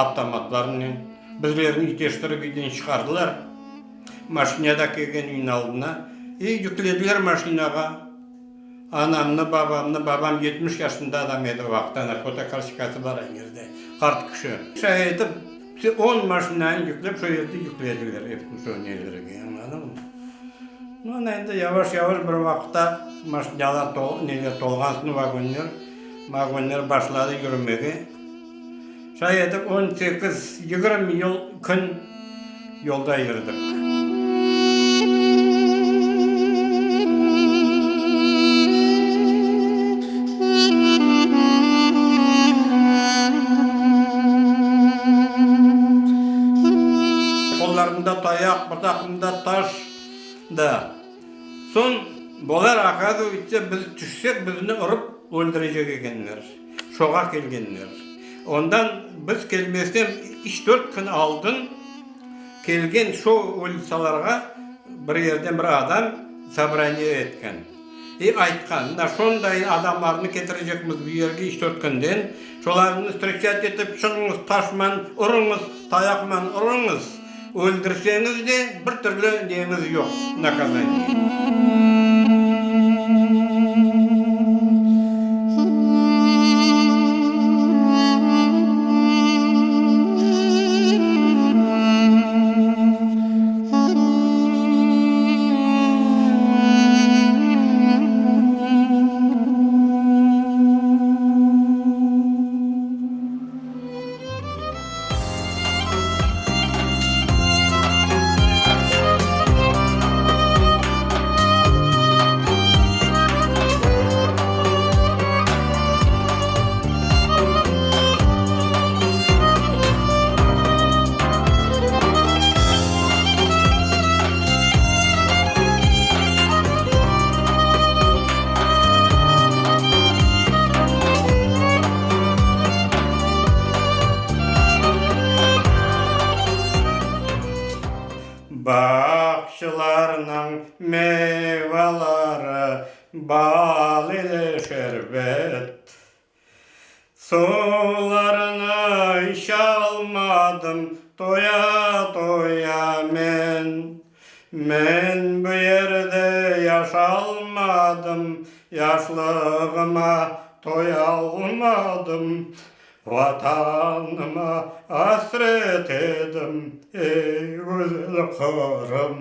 Avtomatlarnen bizlerni iteştirip üyden çıqardılar. Maşinada kelgen üyniñ aldına i yüklediler maşinağa. Anamnı, babamnı, babam 70 yaşında adam edi o vaqıt, ana fotokartoçkası bar eñerde, qart kişi. Şay etip, on maşinanı yüklep, şo yerde yüklediler epini şo nelerge, añladıñmı? Nu, ana endi yavaş-yavaş bir vaqıtta maşinalar neler tolğan soñ, vagonler, vagonler başladı yürümege. Şay etip on sekiz, 20 yıl, kün yolda yürdik. Qollarında tayaq, bir taqımda taş da. Soñ bular, okazıvaytsa, biz tüşsek, bizni urıp öldürecek ekenler. Şoğa kelgenler. Ondan biz kelmezden üç-dört kün aldın kelgen şo ulitsalarğa bir yerden bir adam sobraniye etken. I aytqan, mına şonday adamlarnı ketirecekmiz bu yerge üç-dört künden, şolarnı vstreçat etip çıqıñız, taşman urıñız, tayaqman urıñız. Öldürseñiz de, bir türlü neñiz yoq, nakazaniye. Bağçılarnıñ meyvaları bal ile şerbet. Suvlarını içalmadım toya-toya men. Men bu yerde yaşalmadım, yaşlığıma toyalmadım. Vatanıma asret edim, ey güzel Qırım.